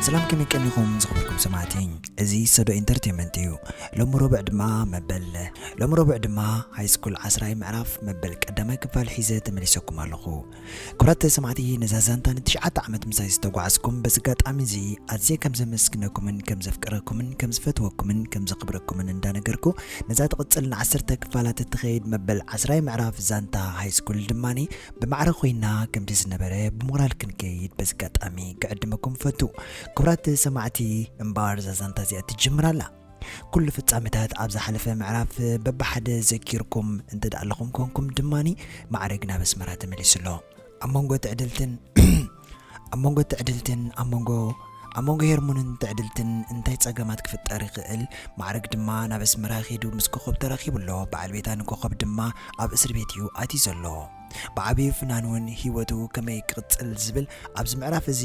ሰላም፣ ከመይ ቀኒኹም ዝኽብርኩም ሰማዕቲ? እዚ ሰዶ ኢንተርቴንመንት እዩ። ሎሚ ረቡዕ ድማ መበል ሎሚ ረቡዕ ድማ ሃይስኩል ዓስራይ ምዕራፍ መበል ቀዳማይ ክፋል ሒዘ ተመሊሰኩም ኣለኹ። ክቡራት ሰማዕቲ፣ ነዛ ዛንታ ንትሽዓተ ዓመት ምሳይ ዝተጓዓዝኩም፣ በዚ ኣጋጣሚ እዚ ኣዝየ ከም ዘመስግነኩምን ከም ዘፍቅረኩምን ከም ዝፈትወኩምን ከም ዘኽብረኩምን እንዳነገርኩ፣ ነዛ ትቕጽል ንዓሰርተ ክፋላት እትኸይድ መበል ዓስራይ ምዕራፍ ዛንታ ሃይስኩል ድማኒ ብማዕረ ኮይና ከምቲ ዝነበረ ብሞራል ክንከይድ በዚ ኣጋጣሚ ክዕድመኩም ፈቱ። ክቡራት ሰማዕቲ፣ እምበኣር እዛ ዛንታ እዚኣ ትጅምር ኣላ። ኩሉ ፍጻሜታት ኣብ ዝሓለፈ ምዕራፍ በብሓደ ዘኪርኩም እንተ ደኣ ኣለኹም ኮንኩም ድማኒ ማዕረግ ናብ ኣስመራ ተመሊሱ ኣሎ። ኣብ መንጎ ትዕድልትን ኣብ መንጎ ትዕድልትን ኣብ መንጎ ኣብ መንጎ ሄርሞንን ትዕድልትን እንታይ ጸገማት ክፍጠር ይኽእል? ማዕረግ ድማ ናብ ኣስመራ ኺዱ ምስ ኮኾብ ተራኺቡ ኣሎ። በዓል ቤታ ንኮኾብ ድማ ኣብ እስር ቤት እዩ ኣትዩ ዘሎ። ብዓብዩ ፍናን እውን ህይወቱ ከመይ ክቕጽል ዝብል ኣብዚ ምዕራፍ እዚ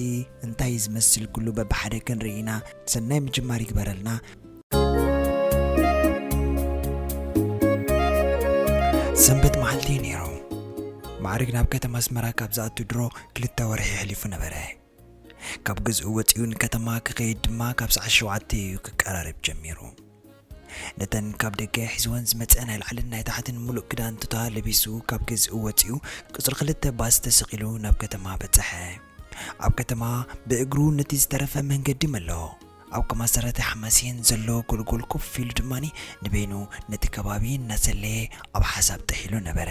እንታይ ዝመስል ኩሉ በብሓደ ክንርኢ ኢና። ሰናይ ምጅማር ይግበረልና። ሰንበት መዓልቲ እዩ ነይሩ። ማዕረግ ናብ ከተማ ኣስመራ ካብ ዝኣቱ ድሮ ክልተ ወርሒ ኣሕሊፉ ነበረ። ካብ ገዝኡ ወጺኡ ንከተማ ክኸይድ ድማ ካብ ሰዓት ሸውዓተ እዩ ክቀራረብ ጀሚሩ። ነተን ካብ ደገ ሒዝወን ዝመጸ ናይ ላዕልን ናይ ታሕትን ምሉእ ክዳን ቱታ ለቢሱ ካብ ገዝኡ ወጺኡ ቁጽሪ ክልተ ባስ ተሰቒሉ ናብ ከተማ በጸሐ። ኣብ ከተማ ብእግሩ ነቲ ዝተረፈ መንገዲ መሎ። ኣብ ከማሰረተ ሓማሴን ዘሎ ጎልጎል ኮፍ ኢሉ ድማኒ ንበይኑ ነቲ ከባቢ እናሰለየ ኣብ ሓሳብ ጥሒሉ ነበረ።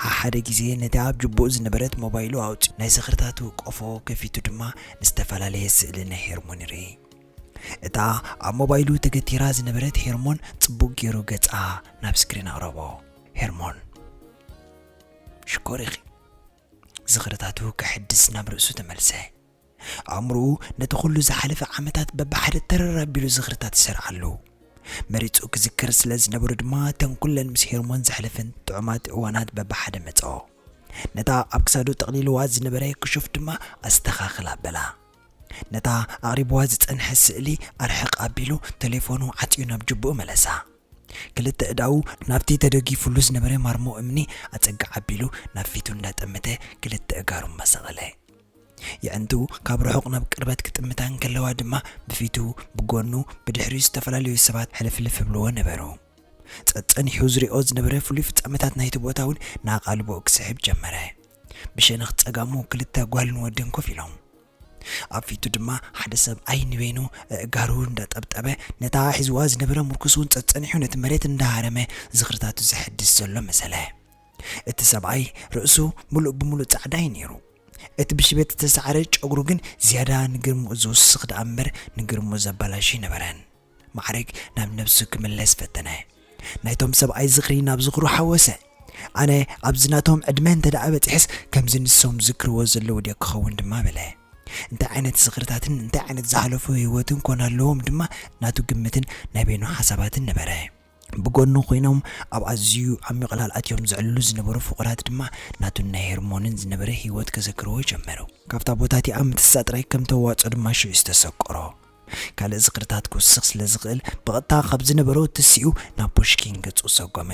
ሓሓደ ግዜ ነቲ ኣብ ጅቡኡ ዝነበረት ሞባይሉ ኣውጺኡ ናይ ዝኽርታቱ ቆፎ ከፊቱ ድማ ዝተፈላለየ ስእሊ ናይ ሄርሞን ይርኢ። እታ ኣብ ሞባይሉ ተገቲራ ዝነበረት ሄርሞን ጽቡቕ ገይሩ ገጻ ናብ ስክሪን ኣቕረቦ። ሄርሞን፣ ሽኮር ኢኺ። ዝኽርታቱ ከሐድስ ናብ ርእሱ ተመልሰ። ኣእምሮኡ ነቲ ኩሉ ዝሓለፈ ዓመታት በብሓደ ተረር ኣቢሉ ዝኽርታት ይሰርዓሉ። መሪጹ ክዝክር ስለ ዝነበሮ ድማ እተን ኩለን ምስ ሄርሞን ዘሕለፈን ጥዑማት እዋናት በብሓደ መጽኦ። ነታ ኣብ ክሳዱ ጠቕሊልዋ ዝነበረ ክሹፍ ድማ ኣስተኻኽል ኣበላ። ነታ ኣቕሪብዋ ዝጸንሐ ስእሊ ኣርሕቕ ኣቢሉ ተሌፎኑ ዓጽዩ ናብ ጅቡኡ መለሳ። ክልተ እዳዉ ናብቲ ተደጊፉሉ ዝነበረ ማርሞ እምኒ ኣጸግዕ ኣቢሉ ናብ ፊቱ እንዳጠመተ ክልተ እጋሩ ማሰቐለ። የዕንቱ ካብ ርሑቕ ናብ ቅርበት ክጥምታ እንከለዋ ድማ ብፊቱ፣ ብጎኑ፣ ብድሕሪኡ ዝተፈላለዩ ሰባት ሕልፍልፍ ይብልዎ ነበሩ። ጸጸኒሑ ዝሪኦ ዝነበረ ፍሉይ ፍጻመታት ናይቲ ቦታ እውን ንኣቓልቦኡ ክስሕብ ጀመረ። ብሸነኽ ጸጋሙ ክልተ ጓልን ወድን ኮፍ ኢሎም። ኣብ ፊቱ ድማ ሓደ ሰብኣይ ንበይኑ ኣእጋሩ እንዳጠብጠበ ነታ ሒዝዋ ዝነበረ ምርኩስ እውን ጸጸኒሑ ነቲ መሬት እንዳሃረመ ዝኽርታቱ ዘሐድስ ዘሎ መሰለ። እቲ ሰብኣይ ርእሱ ምሉእ ብምሉእ ጻዕዳ እዩ ነይሩ። እቲ ብሽበት ዝተሳዕረ ጨጉሩ ግን ዝያዳ ንግርምኡ ዝውስኽ ደኣ እምበር ንግርምኡ ዘበላሹ ኣይነበረን። ማዕረግ ናብ ነብሱ ክምለስ ፈተነ። ናይቶም ሰብኣይ ዝኽሪ ናብ ዝኽሩ ሓወሰ። ኣነ ኣብዚ ናቶም ዕድመ እንተ ደኣ በጺሐስ ከምዚ ንሶም ዝዝክርዎ ዘለዉ ድየ ክኸውን ድማ በለ። እንታይ ዓይነት ዝኽርታትን እንታይ ዓይነት ዝሓለፉ ህይወትን ኮን ኣለዎም ድማ ናቱ ግምትን ናይ በይኑ ሓሳባትን ነበረ። ብጎኑ ኮይኖም ኣብ ኣዝዩ ዓሚቕ ዕላል ኣትዮም ዘዕልሉ ዝነበሩ ፍቑራት ድማ ናቱን ናይ ሄርሞንን ዝነበረ ህይወት ከዘክርዎ ጀመሩ። ካብታ ቦታ እቲኣ ምትሳእ ጥራይ ከም ተዋጽኦ ድማ ሽዑ ዝተሰቆሮ። ካልእ ዝኽርታት ክውስኽ ስለ ዝኽእል ብቐጥታ ካብ ዝነበሮ ተሲኡ ናብ ፑሽኪን ገጹ ሰጎመ።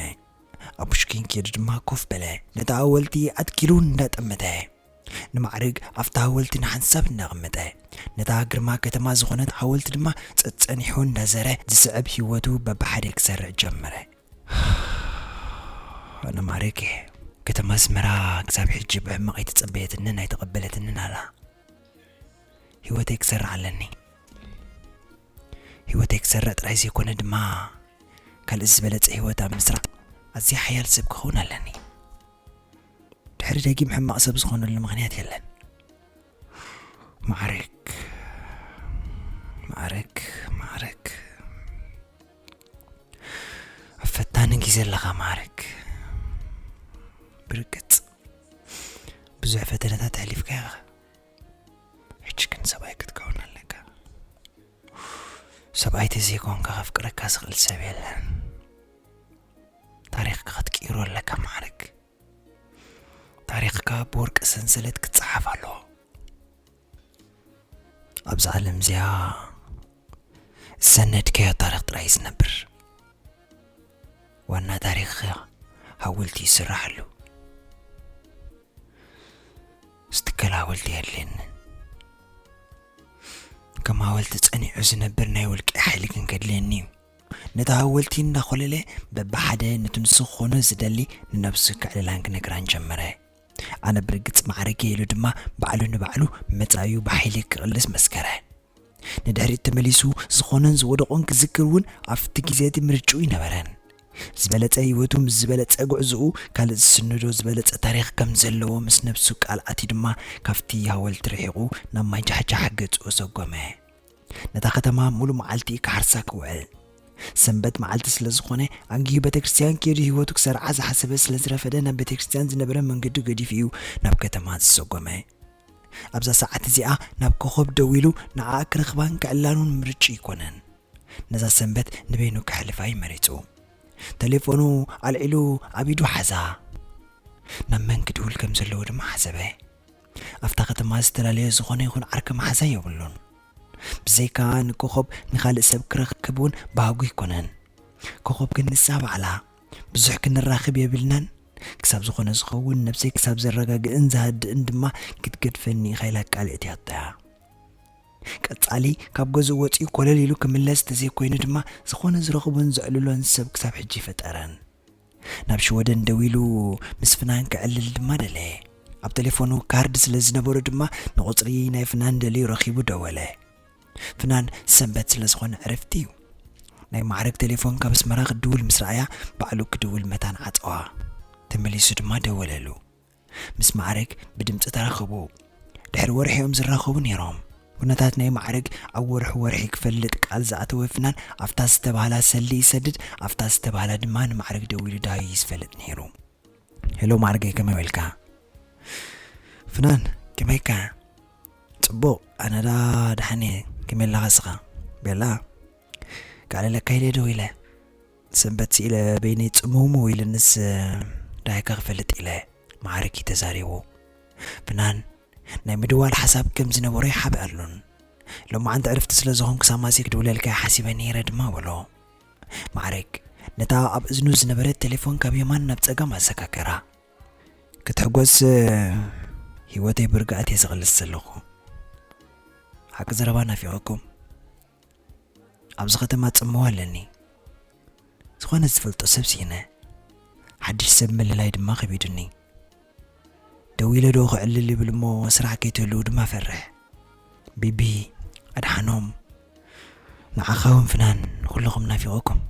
ኣብ ፑሽኪን ከይዱ ድማ ኮፍ በለ። ነታ ኣወልቲ ኣትኪሉ እንዳጠመተ። ንማዕርግ ኣብታ ሓወልቲ ንሓንሳብ እናቐመጠ፣ ነታ ግርማ ከተማ ዝኾነት ሓወልቲ ድማ ጸጸኒሑ እንዳዘረ፣ ዝስዕብ ህይወቱ በብሓደ ክሰርዕ ጀመረ። ኣነ ማዕርግ እየ። ከተማ ኣስመራ ክሳብ ሕጂ ብሕማቕ ኣይተጸበየትንን ኣይተቐበለትንን ኣላ። ህይወተይ ክሰርዕ ኣለኒ። ህይወተይ ክሰርዕ ጥራይ ዘይኮነ ድማ፣ ካልእ ዝበለጸ ህይወት ኣብ ምስራሕ ኣዝየ ሓያል ሰብ ክኸውን ኣለኒ። ድሕሪ ደጊም ሕማቕ ሰብ ዝኾነሉ ምኽንያት የለን። ማዕረግ፣ ማዕረግ፣ ማዕረግ። ኣብ ፈታኒ ግዜ ኣለኻ ማዕረግ። ብርግጽ፣ ብዙሕ ፈተነታት ኣሕሊፍካ ኢኻ። ሕጂ ግን ሰብኣይ ክትከውን ኣለካ። ሰብኣይ ተዘይኮንካ ከፍቅረካ ዝኽእል ሰብ የለን። ታሪኽካ ክትቅይሮ ኣለካ ማዕረግ። ታሪኽካ ብወርቂ ሰንሰለት ክጸሓፍ ኣለዎ። ኣብዛ ዓለም እዚኣ ዝሰነድካዮ ታሪኽ ጥራይ እዩ ዝነብር። ዋና ታሪኽካ ሓወልቲ ይስራሓሉ። ዝትከል ሓወልቲ የድልየኒ። ከም ሃወልቲ ጸኒዑ ዝነብር ናይ ውልቂ ሓይሊ ግን ከድልየኒ እዩ። ነታ ሃወልቲ እንዳኾለለ በብሓደ ነቲ ንሱ ክኾኖ ዝደሊ ንነብሱ ክዕልላን ክነግራን ጀመረ። ኣነ ብርግጽ ማዕረገ ኢሉ ድማ ባዕሉ ንባዕሉ መጻዩ ብሓይሊ ክቕልስ መስከረ። ንድሕሪት ተመሊሱ ዝኾነን ዝወደቖን ክዝክር እውን ኣብቲ ግዜ እቲ ምርጭኡ ይነበረን። ዝበለጸ ህይወቱ ምስ ዝበለጸ ጉዕዝኡ ካልእ ዝስንዶ ዝበለጸ ታሪኽ ከም ዘለዎ ምስ ነብሱ ቃል ኣትዩ ድማ ካብቲ ሃወልቲ ርሒቑ ናብ ማይ ጃሕጃሕ ገጹ ሰጎመ። ነታ ከተማ ሙሉ መዓልቲ ክሓርሳ ክውዕል። ሰንበት መዓልቲ ስለ ዝኾነ ኣንጊሁ ቤተክርስትያን ከይዱ ህይወቱ ክሰርዓ ዝሓሰበ ስለ ዝረፈደ ናብ ቤተክርስትያን ዝነበረ መንገዱ ገዲፉ እዩ ናብ ከተማ ዝሰጎመ። ኣብዛ ሰዓት እዚኣ ናብ ኮኸብ ደዊሉ ንዓኣ ክረኽባን ክዕላሉን ምርጭ ይኮነን። ነዛ ሰንበት ንበይኑ ከሕልፋ እዩ መሪጹ። ተሌፎኑ ኣልዒሉ ኣብ ኢዱ ሓዛ። ናብ መን ክድውል ከም ዘለዎ ድማ ሓሰበ። ኣብታ ከተማ ዝተፈላለየ ዝኾነ ይኹን ዓርኪ መሓዛ የብሉን። ብዘይካ ንኮኸብ ንኻልእ ሰብ ክረክብ እውን ባህጉ ኣይኮነን። ኮኸብ ግን ንሳ ባዕላ ብዙሕ ክንራኽብ የብልናን፣ ክሳብ ዝኾነ ዝኸውን ነብሰይ ክሳብ ዘረጋግእን ዝሃድእን ድማ ክትገድፈኒ ኢኻ ኢላ ቃል እትያቶ እያ። ቀጻሊ ካብ ገዝኡ ወጺኡ ኮለል ኢሉ ክምለስ ተዘይኮይኑ ድማ ዝኾነ ዝረኽቦን ዘዕልሎን ሰብ ክሳብ ሕጂ ፈጠረን። ናብ ሽወደን ደዊሉ ምስ ፍናን ክዕልል ድማ ደለየ። ኣብ ቴሌፎኑ ካርድ ስለ ዝነበሮ ድማ ንቁጽሪ ናይ ፍናን ደልዩ ረኺቡ ደወለ። ፍናን ሰንበት ስለ ዝኾነ ዕረፍቲ እዩ። ናይ ማዕረግ ቴሌፎን ካብ ኣስመራ ክድውል ምስ ረኣያ ባዕሉ ክድውል መታን ዓጸዋ። ተመሊሱ ድማ ደወለሉ። ምስ ማዕረግ ብድምጺ ተራኸቡ። ድሕሪ ወርሒ እዮም ዝራኸቡ ነይሮም። ኩነታት ናይ ማዕረግ ኣብ ወርሒ ወርሒ ክፈልጥ ቃል ዝኣተወ ፍናን ኣብታ ዝተባህላ ሰልዲ ይሰድድ፣ ኣብታ ዝተባህላ ድማ ንማዕረግ ደዊሉ ዳዩ እዩ ዝፈልጥ ነይሩ። ሄሎ ማዕረገይ፣ ከመይ ውዒልካ? ፍናን፣ ከመይካ? ጽቡቕ፣ ኣነ ዳ ደሓን እየ። ከመይ ኣለኻ እስኻ? ቤላ፣ ክዕልለካ ኢለ ደዊለ። ሰንበት ስኢለ በይነይ ጽምውምው ኢለንስ፣ ዳይካ ክፈልጥ ኢለ፣ ማዕረግ እዩ ተዛሪቡ። ፍናን ናይ ምድዋል ሓሳብ ከም ዝነበሮ ይሓብኣሉን። ሎማዓንቲ ዕረፍቲ ስለ ዝኾንኩ ሳማሲ ክድውለልካ እየ ሓሲበ ነይረ ድማ በሎ። ማዕረግ ነታ ኣብ እዝኑ ዝነበረት ቴሌፎን ካብ የማን ናብ ጸጋም ኣዘካከራ። ክትሕጎስ ህይወተይ ብርግኣት እየ ዝቕልስ ዘለኹ። ሓቂ ዘረባ ናፊቐኩም። ኣብዚ ከተማ ጽምዋ ኣለኒ። ዝኾነ ዝፈልጦ ሰብ ስኢነ። ሓድሽ ሰብ ምልላይ ድማ ከቢዱኒ። ደው ኢለ ዶ ክዕልል ይብል እሞ ስራሕ ከይትህልው ድማ ፈርሕ። ቢቢ፣ ኣድሓኖም፣ ንዓኻ እውን ፍናን፣ ንኹልኹም ናፊቐኩም።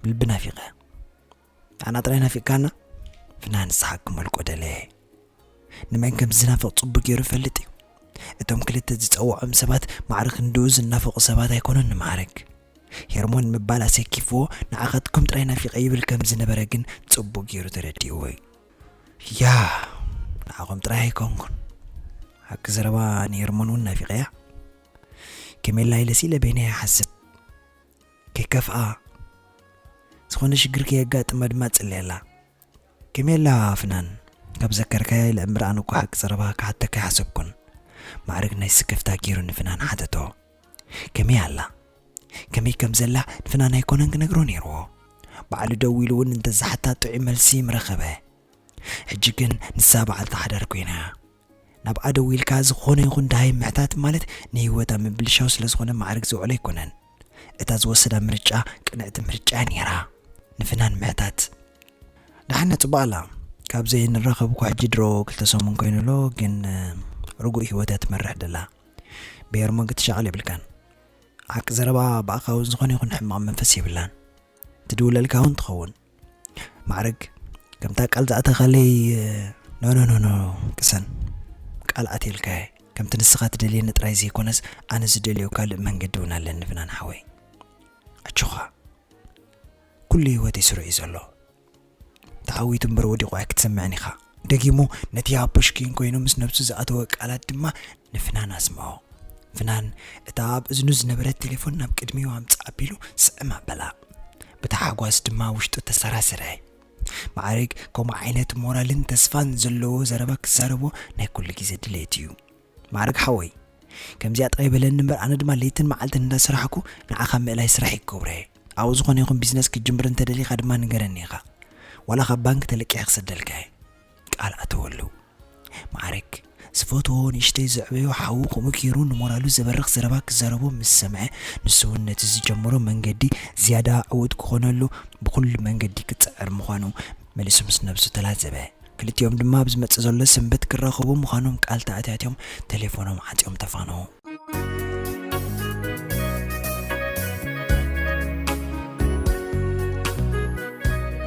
ብልቢ ናፊቐ። ንዓና ጥራይ ናፊቕካና? ፍናን ዝሰሓቅ ክመልቆ ደለየ። ንመን ከም ዝናፍቕ ጽቡቕ ገይሩ ይፈልጥ እዩ። እቶም ክልተ ዝጸውዖም ሰባት ማዕረ ክንድኡ ዝናፈቑ ሰባት ኣይኮኑን ንማዕረግ። ሄርሞን ምባል ኣሰኪፍዎ ንዓኻትኩም ጥራይ ናፊቐ ይብል ከም ዝነበረ ግን ጽቡቕ ገይሩ ተረዲእዎ እዩ። ያ፣ ንዓኹም ጥራይ ኣይኮንኩን። ሓቂ ዘረባ ንሄርሞን እውን ናፊቐያ። ከሜላ ኢለ ስኢለ በይነይ ይሓስብ። ከይከፍኣ፣ ዝኾነ ሽግር ከየጋጥማ ድማ እጽልየላ። ከመይ ኣላ ፍናን? ካብ ዘከርካያ ኢለ እምበር ኣነ እኮ ሓቂ ዘረባ ክሓተካ ኣይሓሰብኩን። ማዕረግ ናይ ስክፍታ ገይሩ ንፍናን ሓተቶ። ከመይ ኣላ? ከመይ ከም ዘላ ንፍናን ኣይኮነን ክነግሮ ነይርዎ። ባዕሉ ደዊሉ እውን እንተዝሓታ ጥዑይ መልሲ ምረኸበ። ሕጂ ግን ንሳ በዓልቲ ሓዳር ኮይና እያ። ናብኣ ደዊልካ ዝኾነ ይኹን ደሃይ ምሕታት ማለት ንህይወታ ምብልሻው ስለ ዝኾነ ማዕረግ ዝውዕሎ ኣይኮነን። እታ ዝወሰዳ ምርጫ ቅንዕቲ ምርጫ እያ ነይራ። ንፍናን ምሕታት። ደሓን እያ፣ ጽቡቕ ኣላ። ካብ ዘይንራኸብ እኳ ሕጂ ድሮ ክልተ ሰሙን ኮይኑ ኣሎ፣ ግን፣ እ፣ ርጉእ ህይወት እያ ትመርሕ ደላ። ብሄርሞን ክትሻቐል የብልካን። ሓቂ ዘረባ ብኣኻ እውን ዝኾነ ይኹን ሕማቕ መንፈስ የብላን። ትድውለልካ እውን ትኸውን። ማዕረግ፣ ከምታ ቃል ዝኣተኻለይ፣ ኖ፣ ኖ፣ ኖ፣ ኖ፣ ቅሰን። ቃል ኣትየልካ እየ። ከምቲ ንስኻ ትደልየኒ ጥራይ ዘይኮነስ፣ ኣነ ዝደልዮ ካልእ መንገዲ እውን ኣለኒ፣ ፍናን ሓወይ። ኣጆኻ። ኩሉ ህይወተይ ስሩዕ እዩ ዘሎ። ተዓዊቱ እምበር ወዲቑ ኣይክትሰምዕን ኢኻ። ደጊሙ ነቲ ኣብ ፑሽኪን ኮይኑ ምስ ነብሱ ዝኣተወ ቃላት ድማ ንፍናን ኣስምዖ። ፍናን እታ ኣብ እዝኑ ዝነበረት ቴሌፎን ናብ ቅድሚኡ ኣምጽእ ኣቢሉ ስዕም ኣበላ። ብታሓጓስ ድማ ውሽጡ ተሰራሰረ። ማዕረግ ከምኡ ዓይነት ሞራልን ተስፋን ዘለዎ ዘረባ ክዛረቦ ናይ ኩሉ ግዜ ድሌት እዩ። ማዕረግ ሓወይ፣ ከምዚኣ ጥራይ በለኒ እምበር ኣነ ድማ ለይትን መዓልትን እንዳሰራሕኩ ንዓኻ ምእላይ ስራሕ ይገብረ። ኣብኡ ዝኾነ ይኹን ቢዝነስ ክትጅምር እንተደሊኻ ድማ ንገረኒ ኢኻ። ዋላ ካብ ባንክ ተለቂሐ ክሰደልካ እየ። ቃል ኣተወሉ። ማዕረግ ዝፈትዎ ንእሽተይ ዘዕበዮ ሓዉ ከምኡ ገይሩ ንሞራሉ ዘበርኽ ዘረባ ክዛረቦ ምስ ሰምዐ፣ ንሱ እውን ነቲ ዝጀመሮ መንገዲ ዝያዳ ዕዉት ክኾነሉ ብኹሉ መንገዲ ክጽዕር ምዃኑ መሊሱ ምስ ነብሱ ተላዘበ። ክልቲኦም ድማ ኣብ ዝመጽእ ዘሎ ሰንበት ክራኸቡ ምዃኖም ቃል ተኣትያትዮም ተሌፎኖም ዓጽዮም ተፋነዉ።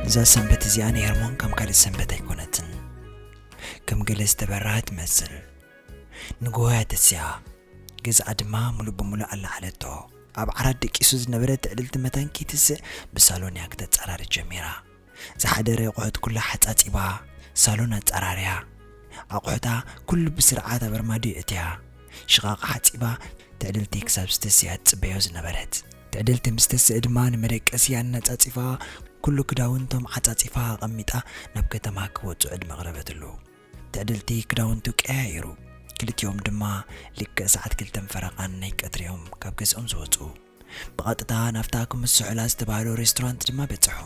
እዛ ሰንበት እዚኣ ንሄርሞን ከም ካልእ ሰንበት ኣይኮነትን። ከም ገለ ዝተበርሃ ትመስል። ንግሆ እያ ተሲኣ። ገዝኣ ድማ ሙሉእ ብሙሉእ ኣለዓለቶ። ኣብ ዓራት ደቂሱ ዝነበረ ትዕድልቲ መታን ከይትስእ ብሳሎን እያ ክተጸራሪ ጀሚራ። ዝሓደረ ኣቑሑት ኩላ ሓጻጺባ፣ ሳሎን ኣጸራርያ። ኣቑሑታ ኩሉ ብስርዓት ኣብ ኣርማድዮ እትያ። ሽቓቕ ሓጺባ ትዕድልቲ ክሳብ ዝተስኣ ትጽበዮ ዝነበረት። ትዕድልቲ ምስ ተስአ ድማ ንመደቀሲ ኣነጻጺፋ፣ ኩሉ ክዳውንቶም ዓጻጺፋ ኣቐሚጣ ናብ ከተማ ክወጹ ዕድመ ኣቕረበትሉ። ትዕድልቲ ክዳውንቱ ቀያይሩ። ክልቲኦም ድማ ልክዕ ሰዓት ክልተን ፈረቓን ናይ ቀትሪኦም ካብ ገዝኦም ዝወጹ። ብቐጥታ ናብታ ክምስሑላ ዝተባህሎ ሬስቶራንት ድማ በጽሑ።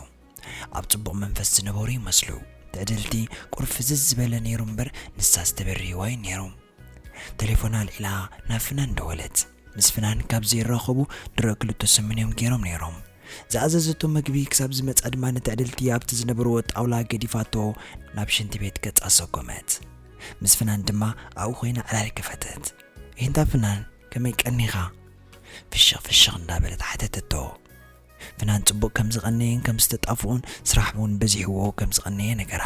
ኣብ ጽቡቕ መንፈስ ዝነበሩ ይመስሉ። ትዕድልቲ ቁሩብ ፍዝዝ ዝበለ ነይሩ እምበር ንሳ ዝተበርህዋ እዩ ነይሩ። ተሌፎና ኣልዒላ ናብ ፍናን ደወለት። ምስ ፍናን ካብ ዘይራኸቡ ድሮ ክልተ ሰሙን እዮም ገይሮም ነይሮም። ዝኣዘዘቶ መግቢ ክሳብ ዝመጻ ድማ ንትዕድልቲ ኣብቲ ዝነበርዎ ጣውላ ገዲፋቶ ናብ ሽንቲ ቤት ገጻ ሰጎመት። ምስ ፍናን ድማ ኣብኡ ኮይና ዕላል ከፈተት። "እንታ ፍናን፣ ከመይ ቀኒኻ?" ፍሽኽ ፍሽኽ እንዳበለት ሓተተቶ። ፍናን ጽቡቕ ከም ዝቐነየን ከም ዝተጣፍኡን ስራሕ እውን በዚሕዎ ከም ዝቐነየ ነገራ።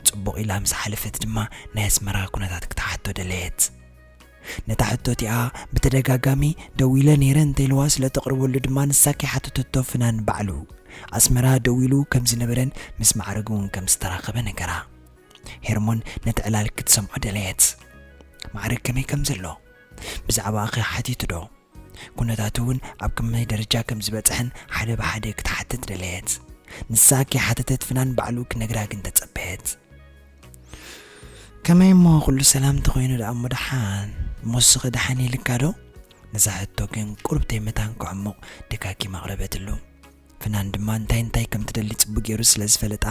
ጽቡቕ ኢላ ምስ ሓለፈት ድማ ናይ ኣስመራ ኩነታት ክትሓቶ ደለየት። ነታ ሕቶ እቲኣ ብተደጋጋሚ ደዊለ ነይረ እንተኢልዋ ስለ ተቕርበሉ ድማ ንሳ ከይሓተተቶ ፍናን ባዕሉ ኣስመራ ደዊሉ ከም ዝነበረን ምስ ማዕረግ እውን ከም ዝተራኸበ ነገራ። ሄርሞን ነቲ ዕላል ክትሰምዖ ደለየት። ማዕረግ ከመይ ከም ዘሎ ብዛዕባኣ ከ ሓቲቱ ዶ? ኩነታቱ እውን ኣብ ከመይ ደረጃ ከም ዝበጽሐን ሓደ ብሓደ ክትሓትት ደለየት። ንሳ ከይሓተተት ፍናን ባዕሉ ክነግራ ግን ተጸበየት። "ከመይ እሞ፣ ኩሉ ሰላም እንተኾይኑ ደኣ እሞ ደሓን፣ እሞ ንስኺ ደሓን ኢልካ ዶ?" ነዛ ሕቶ ግን ቁሩብ ተይመታን ክዕሙቕ ደጋጊማ ኣቕረበትሉ። ፍናን ድማ እንታይ እንታይ ከም ትደሊ ጽቡቕ ገይሩ ስለ ዝፈለጣ፣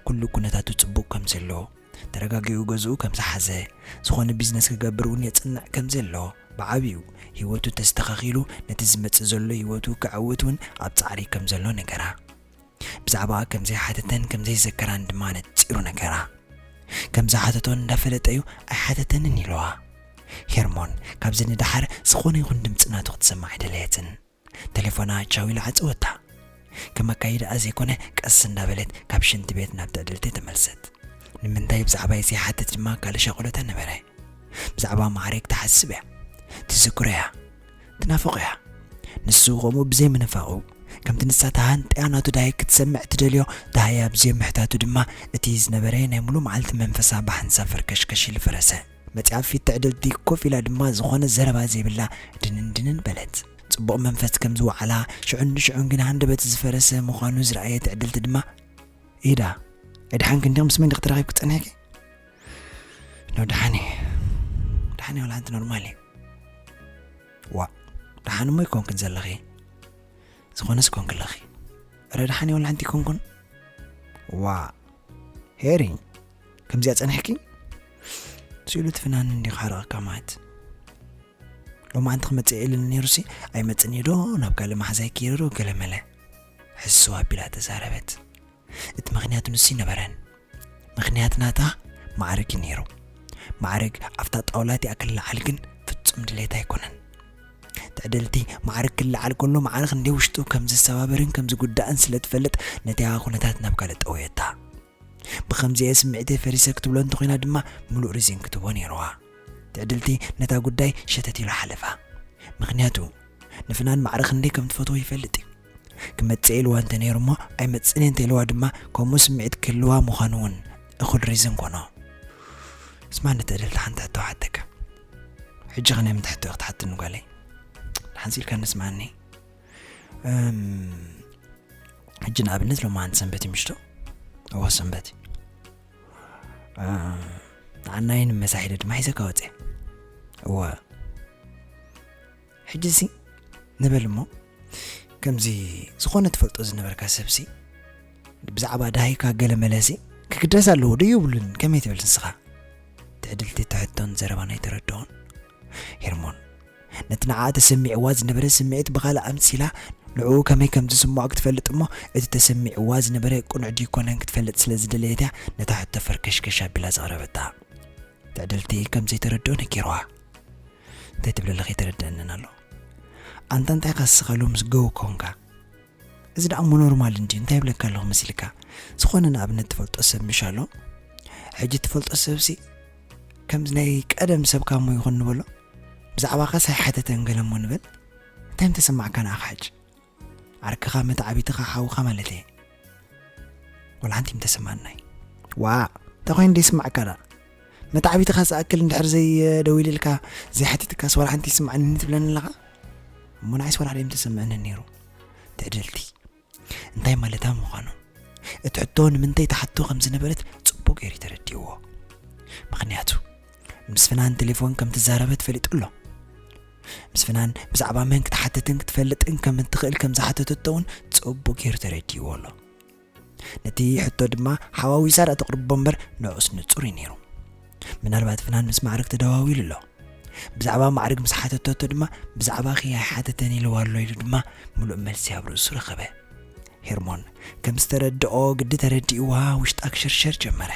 ኩሉ ኩነታቱ ጽቡቕ ከም ዘሎ፣ ተረጋጊኡ ገዝኡ ከም ዝሓዘ፣ ዝኾነ ቢዝነስ ክገብር እውን የጽንዕ ከም ዘሎ፣ ብዓቢኡ ህይወቱ ተስተኻኺሉ ነቲ ዝመጽእ ዘሎ ህይወቱ ክዕውት እውን ኣብ ጻዕሪ ከም ዘሎ ነገራ። ብዛዕባኣ ከም ዘይሓተተን ከም ዘይዘከራን ድማ ነጺሩ ነገራ። ከም ዝሓተቶ እንዳፈለጠ እዩ ኣይሓተተንን ኢልዋ። ሄርሞን ካብዚ ንደሓር ዝኾነ ይኹን ድምጺ ናቱ ክትሰማዕ ኣይደለየትን። ተሌፎና ቻው ኢላ ዓጸወታ። ከም ኣካይዳኣ ዘይኮነ ቀስ እንዳበለት ካብ ሽንቲ ቤት ናብ ትዕድልቲ ተመልሰት። ንምንታይ ብዛዕባይ ዘይሓትት ድማ ካልእ ሻቕሎታ ነበረ። ብዛዕባ ማዕረግ ትሓስብ እያ፣ ትዝክሮ እያ፣ ትናፍቖ እያ። ንሱ ከምኡ ብዘይ ምንፋቑ፣ ከምቲ ንሳ ተሃንጥያ ናቱ ዳሃይ ክትሰምዕ ትደልዮ ዳሃይ ኣብ ዘይምሕታቱ ድማ፣ እቲ ዝነበረ ናይ ሙሉ መዓልቲ መንፈሳ ብሓንሳብ ፈርከሽከሽ ኢሉ ፈረሰ። መጺኣ ኣብ ፊት ትዕድልቲ ኮፍ ኢላ ድማ ዝኾነ ዘረባ ዘይብላ ድንን ድንን በለት። ጽቡቕ መንፈስ ከም ዝወዓላ ሽዑን ንሽዑን ግን ሃንደበት ዝፈረሰ ምዃኑ ዝረኣየ ትዕድልቲ ድማ፣ "ኢዳ፣ ኣይደሓንኪ እንዲኹም ምስ መን ዲኺ ተራኺብኪ ጸኒሕኪ?" "ኖ፣ ደሓን እየ። ደሓን እየ፣ ዋላ ሓንቲ ኖርማል እየ." "ዋእ፣ ደሓን እሞ ኣይኮንክን ዘለኺ። ዝኾነስ ኮንኪ ኣለኺ። እረ፣ ደሓን እየ፣ ዋላ ሓንቲ ኣይኮንኩን። ዋእ፣ ሄሪ፣ ከምዚኣ ጸኒሕኪ?" ስኢሉ እቲ ፍናን እንዲኹ ሓረቐካ ማለት። "ሎማዓንቲ ክመጽእ ኢሉኒ ነይሩሲ፣ ኣይመጽእን እዩ ዶ፣ ናብ ካልእ መሓዛይ ከይሩ ዶ፣ ገለመለ?" ሕስው ኣቢላ ተዛረበት። እቲ ምኽንያት ንሱ ይነበረን። ምኽንያት ናታ ማዕረግ እዩ ነይሩ። ማዕረግ ኣብታ ጣውላ እቲኣ ክለዓል ግን ፍጹም ድሌት ኣይኮነን። ትዕድልቲ ማዕረግ ክለዓል ከሎ ማዕረ ክንደይ ውሽጡ ከም ዝሰባበርን ከም ዝጉዳእን ስለ ትፈልጥ፣ ነቲኣ ኩነታት ናብ ካልእ ጠወየታ። ብኸምዚኣ ስምዒተይ ፈሪሰ ክትብሎ እንተኾይና ድማ፣ ምሉእ ሪዝን ክትህቦ ነይርዋ። ትዕድልቲ ነታ ጉዳይ ሸተት ኢሉ ሓለፋ። ምኽንያቱ፣ ንፍናን ማዕረ ክንደይ ከም ትፈትዎ ይፈልጥ እዩ። ክመጽእ ኢልዋ እንተ ነይሩ እሞ፣ ኣይመጽእን እየ እንተ ኢልዋ ድማ፣ ከምኡ ስምዒት ክህልዋ ምዃኑ እውን እኹል ሪዝን ኮኖ። ስማዕኒ ትዕድልቲ፣ ሓንቲ ሕቶ ክሓተካ። ሕጂ ኸ ናይ ምንታይ ሕቶ ኢኺ ትሓትኒ ጓለይ? ደሓን ኢልካ ንስማዕኒ። እም፣ ሕጂ ንኣብነት ሎማዓንቲ ሰንበት እዩ ምሽቶ? እወ፣ ሰንበት እዩ። እ፣ ንዓናይ ንመሳሒለ ድማ ሒዘካ ወፀ። እወ። ሕጂ ሲ ንበል እሞ፣ ከምዚ ዝኾነ ትፈልጦ ዝነበርካ ሰብሲ ብዛዕባ ዳሃይካ ገለ መለሲ ክግደስ ኣለዎ ዶ የብሉን? ከመይ ትብል ንስኻ? ትዕድልቲ ትሕቶን ዘረባን ኣይተረድኦን። ሄርሞን ነቲ ንዓኣ ተሰሚዕዋ ዝነበረ ስምዒት ብኻልእ ኣምሲላ፣ ንዕኡ ከመይ ከም ዝስምዖ ክትፈልጥ እሞ፣ እቲ ተሰሚዕዋ ዝነበረ ቅኑዕ ድዩ ኣይኮነን ክትፈልጥ ስለ ዝደለየት እያ ነታ ሕቶ ፈርከሽከሽ ኣቢላ ዘቕረበታ። ትዕድልቲ ከም ዘይተረድኦ ነጊርዋ። እንታይ ትብል ኣለኺ? ኣይተረድአንን ኣሎ። ኣንታ እንታይ ኢኻ ንስኻ ሎምስ ገው ኮንካ? እዚ ደኣ እሞ ኖርማል እንድዩ፣ እንታይ ይብለካ ኣለኹ መሲልካ? ዝኾነ ንኣብነት ትፈልጦ ሰብ ምሽ ኣሎ? ሕጂ ትፈልጦ ሰብሲ ከምዚ ናይ ቀደም ሰብካ እሞ ይኹን ንበሎ። ብዛዕባኻስ ኣይሓተተን ገለ እሞ ንበል። እንታይ ምተሰማዕካ ንኣኻ ሕጂ? ዓርክኻ፣ መተዓቢትኻ፣ ሓውኻ ማለት እየ። ወላ ሓንቲ ምተሰማዕናይ። ዋእ፣ እንታይ ኮይኑ ደይስማዕካ ደኣ? መተዓቢትኻ ዝኣክል እንድሕር ዘይደዊልልካ፣ ዘይሓቲትካስ ዋላ ሓንቲ ይስማዕኒ ትብለኒ ኣለኻ? እሞ ንዓይስ ዋላ ሓደ ምተሰምዐንን ነይሩ። ትዕድልቲ እንታይ ማለታ ምዃኑ፣ እቲ ሕቶ ንምንታይ ትሓቶ ከም ዝነበረት ጽቡቕ ገይሩ እዩ ተረዲእዎ። ምኽንያቱ ምስ ፍናን ቴሌፎን ከም ትዛረበት ፈሊጡ ኣሎ። ምስ ፍናን ብዛዕባ መን ክትሓትትን ክትፈልጥን ከም እትኽእል ከም ዝሓተተቶ እውን ጽቡቕ ገይሩ ተረዲእዎ ኣሎ። ነቲ ሕቶ ድማ ሓዋዊሳ ደኣ ተቕርቦ እምበር ንዑስ ንጹር እዩ ነይሩ። ምናልባት ፍናን ምስ ማዕርግ ተደዋዊሉ ኣሎ። ብዛዕባ ማዕርግ ምስ ሓተተቶ ድማ ብዛዕባኺ ኣይሓተተን ኢልዋ ኣሎ ኢሉ ድማ ምሉእ መልሲ ኣብ ርእሱ ረኸበ። ሄርሞን ከም ዝተረድኦ ግዲ ተረዲእዋ ውሽጣ ክሽርሸር ጀመረ።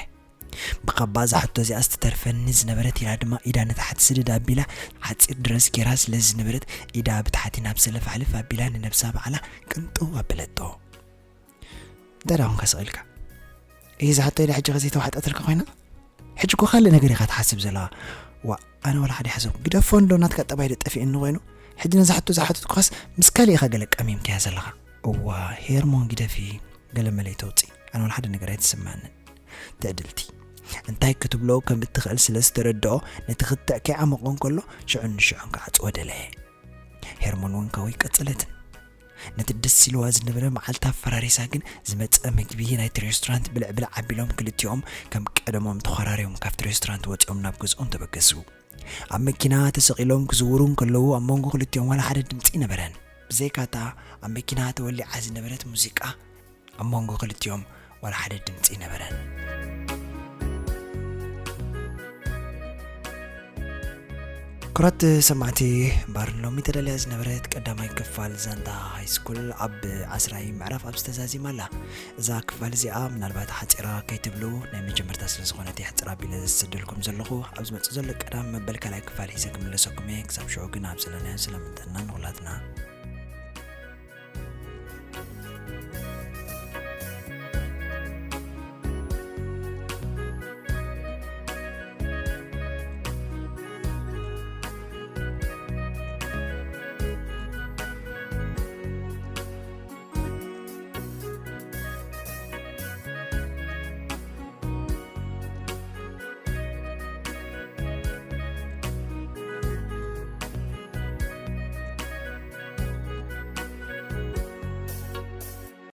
ብኻባ እዛ ሕቶ እዚኣ ዝተርፈኒ ዝነበረት ኢላ ድማ ኢዳ ንታሕቲ ስድድ ኣቢላ ሓጺር ድረስ ጌራ ስለ ዝነበረት ኢዳ ብታሕቲ ናብ ሰለፋሕልፍ ኣቢላ ንነብሳ ባዕላ ቅንጥው ኣበለቶ። እንታይ ደኣ ኮንካ ስቕ ኢልካ? እይ፣ እዛ ሕቶ ኢላ ሕጂ ከ ዘይተዋሕጠትልካ ኮይና? ሕጂ እኮ ካልእ ነገር ኢኻ ትሓስብ ዘለኻ። ዋ፣ ኣነ ዋላ ሓደ ይሓሰብኩ። ግደፎ እንዶ ናትካ ጠባይ ዶ ጠፊእኒ ኮይኑ? ሕጂ ነዛ ሕቶ ዝሓተትኩኻስ ምስ ካልእ ኢኻ ገለ ቀሚምካያ ዘለኻ። እዋ፣ ሄርሞን ግደፊ፣ ገለ መለይ ተውጺ። ኣነ ዋላ ሓደ ነገር ኣይተሰማንን። ትዕድልቲ እንታይ ክትብሎ ከም እትኽእል ስለ ዝተረድኦ ነቲ ክትዕ ከይዓመቖ እንከሎ ሽዑን ንሽዑን ክዓጽዎ ደለየ። ሄርሞን እውን ካውይ ቀጸለትን። ነቲ ደስ ኢልዋ ዝነበረ መዓልታ ኣፈራሪሳ ግን ዝመጸ ምግቢ ናይቲ ሬስቶራንት ብልዕብልዕ ኣቢሎም ክልቲኦም ከም ቀደሞም ተኾራርዮም ካብቲ ሬስቶራንት ወጺኦም ናብ ገዝኦም ተበገሱ። ኣብ መኪና ተሰቒሎም ክዝውሩ እንከለዉ ኣብ መንጎ ክልቲኦም ዋላ ሓደ ድምጺ ነበረን። ብዘይካታ ኣብ መኪና ተወሊዓ ዝነበረት ሙዚቃ ኣብ መንጎ ክልቲኦም ዋላ ሓደ ድምጺ ነበረን። ክቡራት ሰማዕቲ፣ እምበር ሎሚ ተዳልያ ዝነበረት ቀዳማይ ክፋል ዛንታ ሃይስኩል ኣብ ዓስራይ ምዕራፍ ኣብዚ ተዛዚማ ኣላ። እዛ ክፋል እዚኣ ምናልባት ሓጺራ ከይትብሉ፣ ናይ መጀመርታ ስለ ዝኾነት እየ ሕጽር ኣቢለ ዘስደልኩም ዘለኹ። ኣብ ዝመጽእ ዘሎ ቀዳም መበል ካልኣይ ክፋል ሒዘ ክምለሰኩም እየ። ክሳብ ሽዑ ግን ኣብ ዘለናዮ ሰላምን ጥዕናን ንኹላትና።